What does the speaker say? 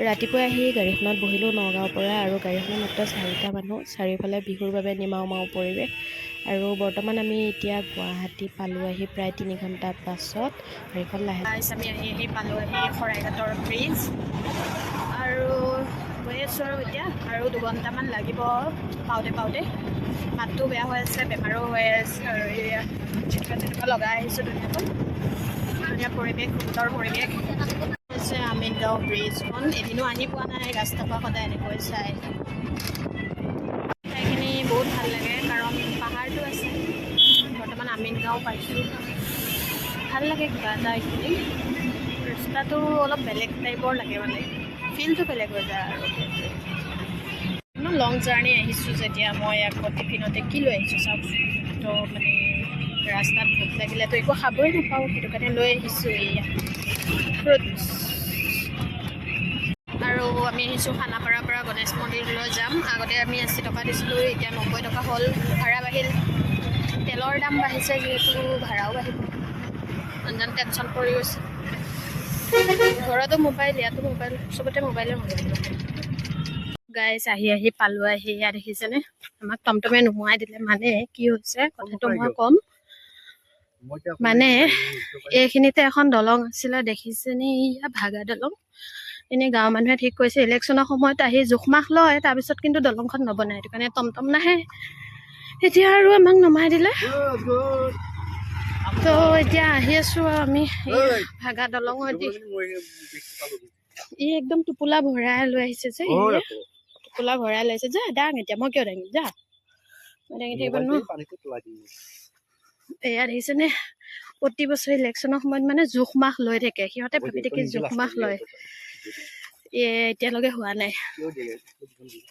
ৰাতিপুৱা আহি গাড়ীখনত বহিলোঁ নগাঁৱৰ পৰা আৰু গাড়ীখনত মাত্ৰ চাৰিটা মানুহ। চাৰিওফালে বিহুৰ বাবে নিমাও মাও পৰিৱেশ। আৰু বৰ্তমান আমি এতিয়া গুৱাহাটী পালোঁ আহি প্ৰায় 3 ঘণ্টাৰ পাছত। গাড়ীখন লাহে গাইছ, আমি আহি আহি পালোঁ আহি শৰাইঘাটৰ ব্ৰিজ আৰু গৈ আছোঁ। আৰু এতিয়া আৰু 2 ঘণ্টামান লাগিব পাওঁতে পাওঁতে। মাতটো বেয়া হৈ আছে, বেমাৰো হৈ আছে। আৰু এয়া জেতুকা চেতুকা লগাই আহিছোঁ। ধুনীয়াকৈ ধুনীয়া পৰিৱেশ, সুন্দৰ পৰিৱেশ হৈছে। আমিনগাঁও ব্ৰিজখন এদিনো আহি পোৱা নাই। ৰাস্তাৰ পৰা সদায় এনেকৈ চাই ঠাইখিনি বহুত ভাল লাগে, কাৰণ পাহাৰটো আছে। বৰ্তমান আমিনগাঁও পাইছোঁ। ভাল লাগে কিবা এটা। এইখিনি ৰাস্তাটো অলপ বেলেগ টাইপৰ লাগে, মানে ফিলটো বেলেগ হৈ যায়। আৰু ইমান লং জাৰ্ণি আহিছোঁ যেতিয়া, মই আকৌ টিফিনতে কি লৈ আহিছোঁ চাওকচোন। তো মানে ৰাস্তাত ভোক লাগিলেতো একো খাবই নাপাওঁ, সেইটো কাৰণে লৈ আহিছোঁ এয়া ফ্ৰুটছ। আৰু আমি আহিছোঁ খানাপাৰাৰ পৰা গণেশ মন্দিৰলৈ যাম। আগতে আমি 80 টকা দিছিলোঁ, এতিয়া 90 টকা হ'ল। ভাড়া বাঢ়িল, তেলৰ দাম বাঢ়িছে যিহেতু ভাড়াও বাঢ়িব। মানুহজন টেনশ্যন পৰি গৈছে। ঘৰতো মোবাইল, ইয়াতো মোবাইল, চবতে মোবাইলে মোবাইল। গাইজ, আহি আহি পালোঁ আহি। ইয়াত দেখিছেনে, আমাক টমটমে নুমুৱাই দিলে। মানে কি হৈছে কথাটো মই ক'ম। মানে এইখিনিতে এখন দলং আছিলে, দেখিছেনে? ইয়া ভাগা দলং। এনেই গাঁৱৰ মানুহে ঠিক কৰিছে, ইলেকশ্যনৰ সময়ত আহি জোখমাখ লয়, তাৰপিছত কিন্তু দলংখন নবনায়। সেইটো কাৰণে টমটম নাহে এতিয়া আৰু আমাক নমাই দিলে। তো এতিয়া আহি আছো আৰু আমি এই ভাগা দলঙৰ দি। ই একদম টোপোলা ভৰাই লৈ আহিছে যে, ই টোপোলা ভৰাই লৈ আহিছে। যা, দাং এতিয়া। মই কিয় দাঙিম? যা, মই দাঙি থাকিব নোৱাৰো। এয়া দেখিছেনে, প্ৰতি বছৰে ইলেকশ্যনৰ সময়ত মানে জোখ মাখ লৈ থাকে সিহঁতে। ভাবি থাকে জোখ মাখ লয়, এ এতিয়ালৈকে হোৱা নাই।